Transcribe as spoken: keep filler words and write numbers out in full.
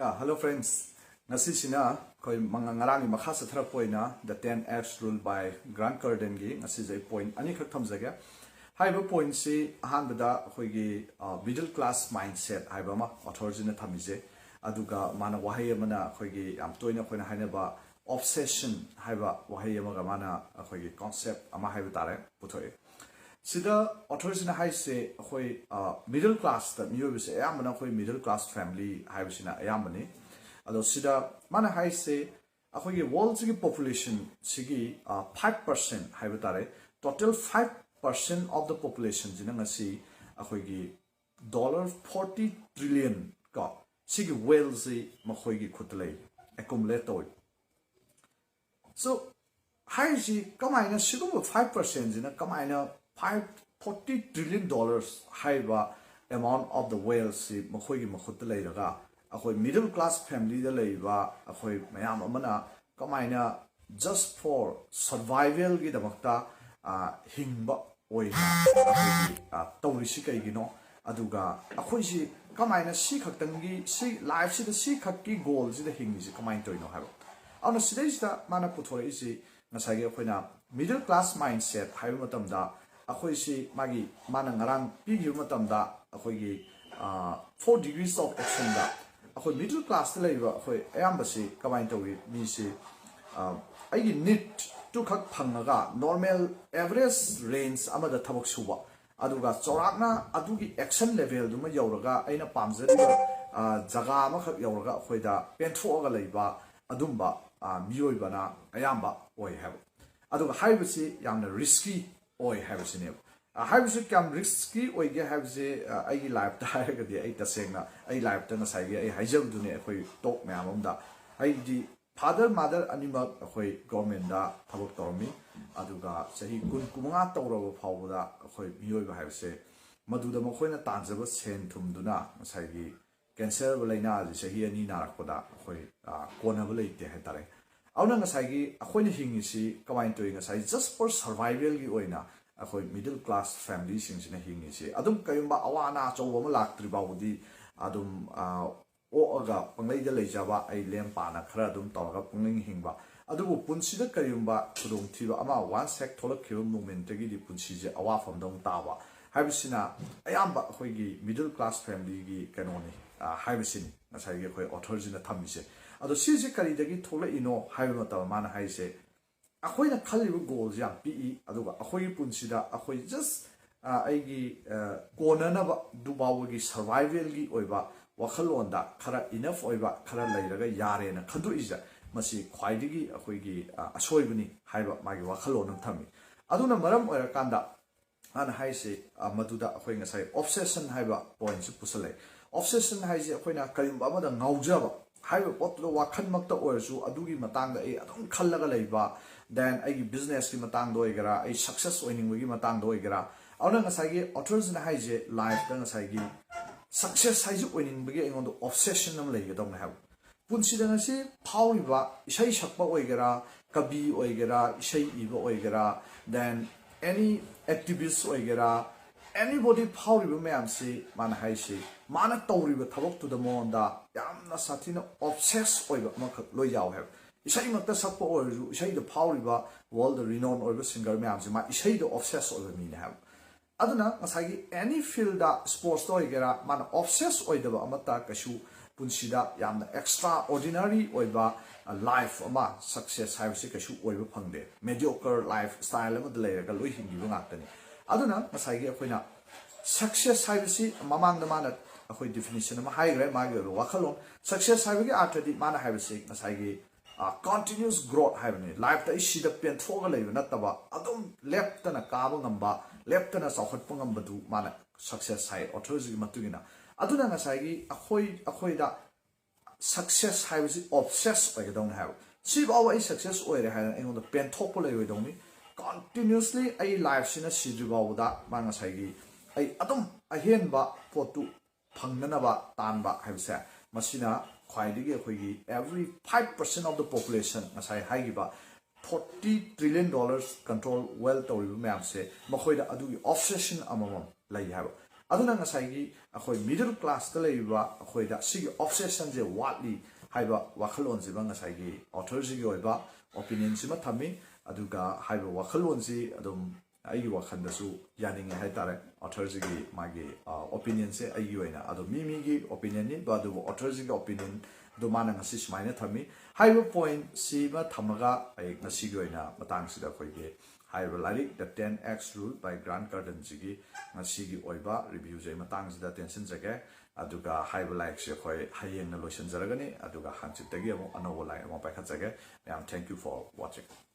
Yeah, hello friends. ꯉꯁꯤꯁꯤꯅ ꯑꯩꯈꯣꯏ ꯃꯉꯥ- ꯉꯔꯥꯡꯒꯤ ꯃꯈꯥ ꯆꯠꯊꯔꯛꯄ ꯑꯣꯏꯅ The ten X Rule by Grant Cardoneꯒꯤ ꯉꯁꯤꯁꯦ ꯑꯩ ꯄꯣꯏꯟ ꯑꯅꯤꯈꯛ ꯊꯝꯖꯒꯦ꯫ ꯍꯥꯏꯔꯤꯕ ꯄꯣꯏꯟꯁꯤ ꯑꯍꯥꯟꯕꯗ ꯑꯩꯈꯣꯏꯒꯤ ꯃꯤꯗꯜ ꯀ꯭ꯂꯥꯁ ꯃꯥꯏꯟꯁꯦꯠ ꯍꯥꯏꯕ ꯑꯃ ꯑꯣꯊꯔꯁꯤꯅ ꯊꯝꯃꯤꯁꯦ, ꯑꯗꯨꯒ ꯃꯥꯅ ꯋꯥꯍꯩ ꯑꯃꯅ ꯑꯩꯈꯣꯏꯒꯤ ꯌꯥꯝ ꯇꯣꯏꯅ ꯑꯩꯈꯣꯏꯅ ꯍꯥꯏꯅꯕ ꯑꯣꯕꯁꯦꯁꯟ ꯍꯥꯏꯕ ꯋꯥꯍꯩ ꯑꯃꯒ ꯃꯥꯅ ꯑꯩꯈꯣꯏꯒꯤ ꯀꯣꯟꯁꯦꯞ ꯑꯃ ꯍꯥꯏꯕ ꯇꯥꯔꯦ ꯄꯨꯊꯣꯛꯑꯦ꯫ ꯁꯤꯗ ꯑꯣꯊꯔꯁꯤꯅ ꯍꯥꯏꯁꯦ ꯑꯩꯈꯣꯏ ꯃꯤꯗꯜ ꯀ꯭ꯂꯥꯁꯇ ꯃꯤꯑꯣꯏꯕꯁꯦ ꯑꯌꯥꯝꯕꯅ ꯑꯩꯈꯣꯏ ꯃꯤꯗꯜ ꯀ꯭ꯂꯥꯁ ꯐꯦꯃꯤꯂꯤ ꯍꯥꯏꯕꯁꯤꯅ ꯑꯌꯥꯝꯕꯅꯤ꯫ ꯑꯗꯣ ꯁꯤꯗ ꯃꯥꯅ ꯍꯥꯏꯁꯦ ꯑꯩꯈꯣꯏꯒꯤ ꯋꯥꯔꯜꯁꯤꯒꯤ ꯄꯣꯄꯨꯂꯦꯁꯟꯁꯤꯒꯤ ꯐꯥꯏꯚ ꯄꯥꯔꯁꯦꯟ ꯍꯥꯏꯕ ꯇꯥꯔꯦ, total five percent of the populationꯁꯤꯅ ꯉꯁꯤ ꯑꯩꯈꯣꯏꯒꯤ ꯗꯣꯂꯔ ꯐꯣꯔꯇꯤ ꯇ꯭ꯔꯤꯂꯤꯌꯟ ꯀꯣ ꯁꯤꯒꯤ ꯋꯦꯜꯁꯤ ꯃꯈꯣꯏꯒꯤ ꯈꯨꯠꯇ ꯂꯩ, ꯑꯦꯀꯨꯃꯨꯂꯦꯠ ꯇꯧꯏ꯫ ꯁꯣ ꯍꯥꯏꯔꯤꯁꯤ ꯀꯃꯥꯏꯅ ꯁꯤꯒꯨꯝꯕ ꯐꯥꯏꯚ ꯄꯥꯔꯁꯦꯟꯁꯤꯅ ꯀꯃꯥꯏꯅ ꯐꯥꯏꯚ ꯐꯣꯔꯇꯤ ꯇ꯭ꯔꯤꯂꯤꯌꯟ ꯗꯣꯂꯔꯁ ꯍꯥꯏꯔꯤꯕ ꯑꯦꯃꯥꯎꯟ ꯑꯣꯐ ꯗ ꯋꯦꯜꯁꯤ ꯃꯈꯣꯏꯒꯤ ꯃꯈꯨꯠꯇ ꯂꯩꯔꯒ ꯑꯩꯈꯣꯏ ꯃꯤꯗꯜ ꯀ꯭ꯂꯥꯁ ꯐꯦꯃꯤꯂꯤꯗ ꯂꯩꯔꯤꯕ ꯑꯩꯈꯣꯏ ꯃꯌꯥꯝ ꯑꯃꯅ ꯀꯃꯥꯏꯅ just for survivalꯒꯤꯗꯃꯛꯇ ꯍꯤꯡꯕ ꯑꯣꯏꯅ ꯑꯩꯈꯣꯏꯒꯤ ꯇꯧꯔꯤꯁꯤ ꯀꯩꯒꯤꯅꯣ, ꯑꯗꯨꯒ ꯑꯩꯈꯣꯏꯁꯤ ꯀꯃꯥꯏꯅ ꯁꯤ ꯈꯛꯇꯪꯒꯤ ꯁꯤ ꯂꯥꯏꯐꯁꯤꯗ ꯁꯤ ꯈꯛꯀꯤ ꯒꯣꯜꯁꯤꯗ ꯍꯤꯡꯉꯤꯁꯤ ꯀꯃꯥꯏꯅ ꯇꯧꯔꯤꯅꯣ ꯍꯥꯏꯕ꯫ ꯑꯗꯨꯅ ꯁꯤꯗꯩꯁꯤꯗ ꯃꯥꯅ ꯄꯨꯊꯣꯔꯛꯏꯁꯤ ꯉꯁꯥꯏꯒꯤ ꯑꯩꯈꯣꯏꯅ ꯃꯤꯗꯜ ꯀ꯭ꯂꯥꯁ ꯃꯥꯏꯟꯁꯦꯠ ꯍꯥꯏꯕ ꯃꯇꯝꯗ ꯑꯩꯈꯣꯏꯁꯤ ꯃꯥꯒꯤ ꯃꯥꯅ ꯉꯔꯥꯡ ꯄꯤꯈꯤꯕ ꯃꯇꯝꯗ ꯑꯩꯈꯣꯏꯒꯤ four degrees of actionꯗ ꯑꯩꯈꯣꯏ ꯃꯤꯗꯜ ꯀ꯭ꯂꯥꯁꯇ ꯂꯩꯔꯤꯕ ꯑꯩꯈꯣꯏ ꯑꯌꯥꯝꯕꯁꯤ ꯀꯃꯥꯏꯅ ꯇꯧꯏ? ꯃꯤꯁꯤ ꯑꯩꯒꯤ ꯅꯤꯠ ꯇꯨꯈꯛ ꯐꯪꯉꯒ ꯅꯣꯔꯃꯦꯜ ꯑꯦꯚꯔꯦꯖ ꯔꯦꯟꯖ ꯑꯃꯗ ꯊꯕꯛ ꯁꯨꯕ, ꯑꯗꯨꯒ ꯆꯥꯎꯔꯥꯛꯅ ꯑꯗꯨꯒꯤ ꯑꯦꯛꯁꯟ ꯂꯦꯚꯦꯜꯗꯨꯃ ꯌꯧꯔꯒ ꯑꯩꯅ ꯄꯥꯝꯖꯔꯤꯕ ꯖꯒꯥ ꯑꯃꯈꯛ ꯌꯧꯔꯒ ꯑꯩꯈꯣꯏꯗ ꯄꯦꯟꯊꯣꯛꯑꯒ ꯂꯩꯕ ꯑꯗꯨꯝꯕ ꯃꯤꯑꯣꯏꯕꯅ ꯑꯌꯥꯝꯕ ꯑꯣꯏ ꯍꯥꯏꯕ꯫ ꯑꯗꯨꯒ ꯍꯥꯏꯔꯤꯕꯁꯤ ꯌꯥꯝꯅ ꯔꯤꯁꯀꯤ ꯑꯣꯏ ꯍꯥꯏꯕꯁꯤꯅꯦꯕ꯫ ꯍꯥꯏꯔꯤꯕꯁꯤ ꯀꯌꯥꯝ ꯔꯤꯁꯀꯤ ꯑꯣꯏꯒꯦ ꯍꯥꯏꯕꯁꯦ ꯑꯩꯒꯤ ꯂꯥꯏꯐꯇ ꯍꯥꯏꯔꯒꯗꯤ ꯑꯩ ꯇꯁꯦꯡꯅ ꯑꯩ ꯂꯥꯏꯐꯇ ꯉꯁꯥꯏꯒꯤ ꯑꯩ ꯍꯥꯏꯖꯕꯗꯨꯅꯦ ꯑꯩꯈꯣꯏ ꯇꯣꯛ ꯃꯌꯥꯝ ꯑꯃꯗ꯫ ꯑꯩꯗꯤ ꯐꯥꯗꯔ ꯃꯥꯗꯔ ꯑꯅꯤꯃꯛ ꯑꯩꯈꯣꯏ ꯒꯣꯔꯃꯦꯟꯗ ꯊꯕꯛ ꯇꯧꯔꯝꯃꯤ, ꯑꯗꯨꯒ ꯆꯍꯤ ꯀꯨꯟ ꯀꯨꯟꯃꯉꯥ ꯇꯧꯔꯕ ꯐꯥꯎꯕꯗ ꯑꯩꯈꯣꯏ ꯃꯤꯑꯣꯏꯕ ꯍꯥꯏꯕꯁꯦ ꯃꯗꯨꯗ ꯃꯈꯣꯏꯅ ꯇꯥꯟꯖꯕ ꯁꯦꯟ ꯊꯨꯝꯗꯨꯅ ꯉꯁꯥꯏꯒꯤ ꯀꯦꯟꯁꯔ ꯂꯥꯏꯅꯥꯁꯤ ꯆꯍꯤ ꯑꯅꯤ ꯅꯥꯔꯛꯄꯗ ꯑꯩꯈꯣꯏ ꯀꯣꯟꯅꯕ ꯂꯩꯇꯦ ꯍꯥꯏꯇꯥꯔꯦ꯫ ꯑꯗꯨꯅ ꯉꯁꯥꯏꯒꯤ ꯑꯩꯈꯣꯏꯅ ꯍꯤꯡꯉꯤꯁꯤ ꯀꯃꯥꯏꯅ ꯇꯧꯏ? ꯉꯁꯥꯏ just for survivalꯒꯤ ꯑꯣꯏꯅ ꯑꯩꯈꯣꯏ ꯃꯤꯗꯜ ꯀ꯭ꯂꯥꯁ ꯐꯦꯃꯤꯂꯤꯁꯤꯡꯁꯤꯅ ꯍꯤꯡꯉꯤꯁꯤ꯫ ꯑꯗꯨꯝ ꯀꯔꯤꯒꯨꯝꯕ ꯑꯋꯥ ꯑꯅꯥ ꯑꯆꯧꯕ ꯑꯃ ꯂꯥꯛꯇ꯭ꯔꯤ ꯐꯥꯎꯕꯗꯤ ꯑꯗꯨꯝ ꯑꯣꯛꯑꯒ ꯄꯪꯂꯩꯗ ꯂꯩꯖꯕ, ꯑꯩ ꯂꯦꯝ ꯄꯥꯅ ꯈꯔ ꯑꯗꯨꯝ ꯇꯧꯔꯒ ꯄꯨꯛꯅꯤꯡ ꯍꯤꯡꯕ꯫ ꯑꯗꯨꯕꯨ ꯄꯨꯟꯁꯤꯗ ꯀꯔꯤꯒꯨꯝꯕ ꯈꯨꯗꯣꯡꯊꯤꯕ ꯑꯃ once ꯍꯦꯛ ꯊꯣꯛꯂꯛꯈꯤꯕ momentꯇꯒꯤꯗꯤ ꯄꯨꯟꯁꯤꯁꯦ ꯑꯋꯥꯐꯝꯗ ꯑꯃꯨꯛ ꯇꯥꯕ ꯍꯥꯏꯕꯁꯤꯅ ꯑꯌꯥꯝꯕ ꯑꯩꯈꯣꯏꯒꯤ middle class familyꯒꯤ ꯀꯩꯅꯣꯅꯤ, ꯑ, ꯍꯥꯏꯕꯁꯤꯅꯤ ꯉꯁꯥꯏꯒꯤ ꯑꯩꯈꯣꯏ authorꯁꯤꯅ ꯊꯝꯃꯤꯁꯦ꯫ ꯑꯗꯣ ꯁꯤꯁꯦ ꯀꯔꯤꯗꯒꯤ ꯊꯣꯛꯂꯛꯏꯅꯣ ꯍꯥꯏꯕ ꯃꯇꯝꯗ ꯃꯥꯅ ꯍꯥꯏꯁꯦ, ꯑꯩꯈꯣꯏꯅ ꯈꯜꯂꯤꯕ goalꯁꯦ ꯌꯥꯝ ꯄꯤꯛꯏ, ꯑꯗꯨꯒ ꯑꯩꯈꯣꯏꯒꯤ ꯄꯨꯟꯁꯤꯗ ꯑꯩꯈꯣꯏ just, ꯑ, ꯑꯩꯒꯤ, ꯑ, ꯀꯣꯟꯅꯅꯕ ꯑꯗꯨꯐꯥꯎꯕꯒꯤ survivalꯒꯤ ꯑꯣꯏꯕ ꯋꯥꯈꯜꯂꯣꯟꯗ ꯈꯔ enough ꯑꯣꯏꯕ ꯈꯔ ꯂꯩꯔꯒ ꯌꯥꯔꯦꯅ ꯈꯟꯗꯣꯛꯏꯁꯦ, ꯃꯁꯤ ꯈ꯭ꯋꯥꯏꯗꯒꯤ ꯑꯩꯈꯣꯏꯒꯤ, ꯑ, ꯑꯁꯣꯏꯕꯅꯤ ꯍꯥꯏꯕ ꯃꯥꯒꯤ ꯋꯥꯈꯜꯂꯣꯟ ꯑꯃ ꯊꯝꯃꯤ꯫ ꯑꯗꯨꯅ ꯃꯔꯝ ꯑꯣꯏꯔꯀꯥꯟꯗ ꯃꯥꯅ ꯍꯥꯏꯁꯦ, ꯑ, ꯃꯗꯨꯗ ꯑꯩꯈꯣꯏ ꯉꯁꯥꯏ obsession ꯍꯥꯏꯕ pointꯁꯦ ꯄꯨꯁꯜꯂꯛꯑꯦ꯫ Obsession ꯍꯥꯏꯁꯦ ꯑꯩꯈꯣꯏꯅ ꯀꯔꯤꯒꯨꯝꯕ ꯑꯃꯗ ꯉꯥꯎꯖꯕ ꯍꯥꯏꯕ ꯄꯣꯠꯇꯨꯗ ꯋꯥꯈꯜꯃꯛꯇ ꯑꯣꯏꯔꯁꯨ ꯑꯗꯨꯒꯤ ꯃꯇꯥꯡꯗ ꯑꯩ ꯑꯗꯨꯝ ꯈꯜꯂꯒ ꯂꯩꯕ, then ꯑꯩꯒꯤ businessꯀꯤ ꯃꯇꯥꯡꯗ ꯑꯣꯏꯒꯦꯔꯥ, ꯑꯩ success ꯑꯣꯏꯅꯤꯡꯕꯒꯤ ꯃꯇꯥꯡꯗ ꯑꯣꯏꯒꯦꯔꯥ꯫ ꯑꯗꯨꯅ ꯉꯁꯥꯏꯒꯤ authorꯁꯤꯅ ꯍꯥꯏꯁꯦ, lifeꯇ ꯉꯁꯥꯏꯒꯤ success ꯍꯥꯏꯁꯦ ꯑꯣꯏꯅꯤꯡꯕꯒꯤ ꯑꯩꯉꯣꯟꯗ obsession ꯑꯃ ꯂꯩꯒꯗꯧꯅꯦ ꯍꯥꯏꯕ꯫ ꯄꯨꯟꯁꯤꯗ ꯉꯁꯤ ꯐꯥꯎꯔꯤꯕ ꯏꯁꯩ ꯁꯛꯄ ꯑꯣꯏꯒꯦꯔꯥ, ꯀꯕꯤ ꯑꯣꯏꯒꯦꯔꯥ, ꯏꯁꯩ ꯏꯕ ꯑꯣꯏꯒꯦꯔꯥ, then any activist ꯑꯣꯏꯒꯦꯔꯥ, anybody ꯐꯥꯎꯔꯤꯕ ꯃꯌꯥꯝꯁꯤ ꯃꯥꯅ ꯍꯥꯏꯁꯤ, ꯃꯥꯅ ꯇꯧꯔꯤꯕ ꯊꯕꯛꯇꯨꯗ ꯃꯉꯣꯟꯗ ꯌꯥꯝꯅ ꯁꯥꯊꯤꯅ obsess ꯑꯣꯏꯕ ꯑꯃꯈꯛ ꯂꯣꯏ ꯌꯥꯎꯋꯦ ꯍꯥꯏꯕ꯫ ꯏꯁꯩꯃꯛꯇ ꯁꯛꯄ ꯑꯣꯏꯔꯁꯨ, ꯏꯁꯩꯗ ꯐꯥꯎꯔꯤꯕ world renown ꯑꯣꯏꯕ singer ꯃꯌꯥꯝꯁꯤ ꯃꯥ ꯏꯁꯩꯗ obsess ꯑꯣꯏꯕ ꯃꯤꯅꯦ ꯍꯥꯏꯕ꯫ ꯑꯗꯨꯅ ꯉꯁꯥꯏꯒꯤ any fieldꯇ, sportsꯇ ꯑꯣꯏꯒꯦꯔꯥ, ꯃꯥꯅ obsess ꯑꯣꯏꯗꯕ ꯑꯃꯠꯇ ꯀꯩꯁꯨ ꯄꯨꯟꯁꯤꯗ ꯌꯥꯝꯅ extraordinary ꯑꯣꯏꯕ, ꯑ, life ꯑꯃ, success ꯍꯥꯏꯕꯁꯤ ꯀꯩꯁꯨ ꯑꯣꯏꯕ ꯐꯪꯗꯦ꯫ Mediocre lifestyle ꯑꯃꯗ ꯂꯩꯔꯒ ꯂꯣꯏ ꯍꯤꯡꯈꯤꯕ ꯉꯥꯛꯇꯅꯤ꯫ ꯑꯗꯨꯅ ꯉꯁꯥꯏꯒꯤ ꯑꯩꯈꯣꯏꯅ success ꯍꯥꯏꯕꯁꯤ ꯃꯃꯥꯡꯗ ꯃꯥꯅ ꯑꯩꯈꯣꯏ definition ꯑꯃ ꯍꯥꯏꯈ꯭ꯔꯦ, ꯃꯥꯒꯤ ꯑꯣꯏꯕ ꯋꯥꯈꯜꯂꯣꯟ꯫ Success ꯍꯥꯏꯕꯒꯤ ꯑꯥꯔꯊꯗꯤ ꯃꯥꯅ ꯍꯥꯏꯕꯁꯤ ꯉꯁꯥꯏꯒꯤ, ꯑ, continuous growth ꯍꯥꯏꯕꯅꯤ꯫ Lifeꯇ ꯑꯩ ꯁꯤꯗ ꯄꯦꯟꯊꯣꯛꯑꯒ ꯂꯩꯕ ꯅꯠꯇꯕ, ꯑꯗꯨꯝ ꯂꯦꯞꯇꯅ ꯀꯥꯕ ꯉꯝꯕ, ꯂꯦꯞꯇꯅ ꯆꯥꯎꯈꯠꯄ ꯉꯝꯕꯗꯨ ꯃꯥꯅ success ꯍꯥꯏ, authorꯁꯤꯒꯤ ꯃꯇꯨꯡ ꯏꯟꯅ꯫ ꯑꯗꯨꯅ ꯉꯁꯥꯏꯒꯤ ꯑꯩꯈꯣꯏ, ꯑꯩꯈꯣꯏꯗ success ꯍꯥꯏꯕꯁꯤ obsess ꯑꯣꯏꯒꯗꯧꯅꯤ ꯍꯥꯏꯕ꯫ ꯁꯤꯐꯥꯎꯕ ꯑꯩ success ꯑꯣꯏꯔꯦ ꯍꯥꯏꯗꯅ ꯑꯩꯉꯣꯟꯗ ꯄꯦꯟꯊꯣꯛꯄ ꯂꯩꯔꯣꯏꯗꯧꯅꯤ꯫ Continuously ꯑꯩ lifeꯁꯤꯅ ꯁꯤꯗ꯭ꯔꯤ ꯐꯥꯎꯕꯗ ꯃꯥ ꯉꯁꯥꯏꯒꯤ ꯑꯩ ꯑꯗꯨꯝ ꯑꯍꯦꯟꯕ ꯄꯣꯠꯇꯨ ꯐꯪꯅꯅꯕ ꯇꯥꯟꯕ ꯍꯥꯏꯕꯁꯦ, ꯃꯁꯤꯅ ꯈ꯭ꯋꯥꯏꯗꯒꯤ ꯑꯩꯈꯣꯏꯒꯤ every five percent of the population, ꯉꯁꯥꯏ ꯍꯥꯏꯈꯤꯕ forty trillion dollars control wealth ꯇꯧꯔꯤꯕ ꯃꯌꯥꯝꯁꯦ, ꯃꯈꯣꯏꯗ ꯑꯗꯨꯒꯤ obsession ꯑꯃꯃꯝ ꯂꯩ ꯍꯥꯏꯕ꯫ ꯑꯗꯨꯅ ꯉꯁꯥꯏꯒꯤ ꯑꯩꯈꯣꯏ middle class ꯇ ꯂꯩꯔꯤꯕ ꯑꯩꯈꯣꯏꯗ ꯁꯤꯒꯤ obsession ꯁꯦ ꯋꯥꯠꯂꯤ ꯍꯥꯏꯕ ꯋꯥꯈꯜꯂꯣꯟꯁꯤꯃ ꯉꯁꯥꯏꯒꯤ author ꯁꯤꯒꯤ ꯑꯣꯏꯕ opinion ꯁꯤꯃ ꯊꯝꯃꯤ꯫ ꯑꯗꯨꯒ ꯍꯥꯏꯔꯤꯕ ꯋꯥꯈꯜꯂꯣꯟꯁꯤ ꯑꯗꯨꯝ ꯑꯩꯒꯤ ꯋꯥꯈꯜꯗꯁꯨ ꯌꯥꯅꯤꯡꯉꯦ ꯍꯥꯏꯇꯥꯔꯦ꯫ Author ꯁꯤꯒꯤ ꯃꯥꯒꯤ opinion ꯁꯦ ꯑꯩꯒꯤ ꯑꯣꯏꯅ ꯑꯗꯨꯝ ꯃꯤ ꯃꯤꯒꯤ opinion ꯅꯤ, ꯑꯗꯨꯕꯨ author ꯁꯤꯒꯤ opinion ꯑꯗꯨ ꯃꯥꯅ ꯉꯁꯤ ꯁꯨꯃꯥꯏꯅ ꯊꯝꯃꯤ꯫ ꯍꯥꯏꯔꯤꯕ point ꯁꯤꯃ ꯊꯝꯃꯒ ꯑꯩ ꯉꯁꯤꯒꯤ ꯑꯣꯏꯅ ꯃꯇꯥꯡꯁꯤꯗ ꯑꯩꯈꯣꯏꯒꯤ ꯍꯥꯏꯔꯤꯕ ꯂꯥꯏꯔꯤꯛ The Ten X Rule by Grant Cardone ꯁꯤꯒꯤ ꯉꯁꯤꯒꯤ ꯑꯣꯏꯕ review ꯁꯦ ꯑꯩ ꯃꯇꯥꯡꯁꯤꯗ ꯇꯦꯟꯁꯤꯟꯖꯒꯦ꯫ ꯑꯗꯨꯒ ꯍꯥꯏꯔꯤꯕ ꯂꯥꯏꯔꯤꯛꯁꯦ ꯑꯩꯈꯣꯏ ꯍꯌꯦꯡꯅ ꯂꯣꯏꯁꯤꯟꯖꯔꯒꯅꯤ꯫ ꯑꯗꯨꯒ ꯍꯪꯆꯤꯠꯇꯒꯤ ꯑꯃꯨꯛ ꯑꯅꯧꯕ ꯂꯥꯏꯔꯤꯛ ꯑꯃ ꯄꯥꯏꯈꯠꯆꯒꯦ꯫ ꯃꯌꯥꯝ, thank you for watching꯫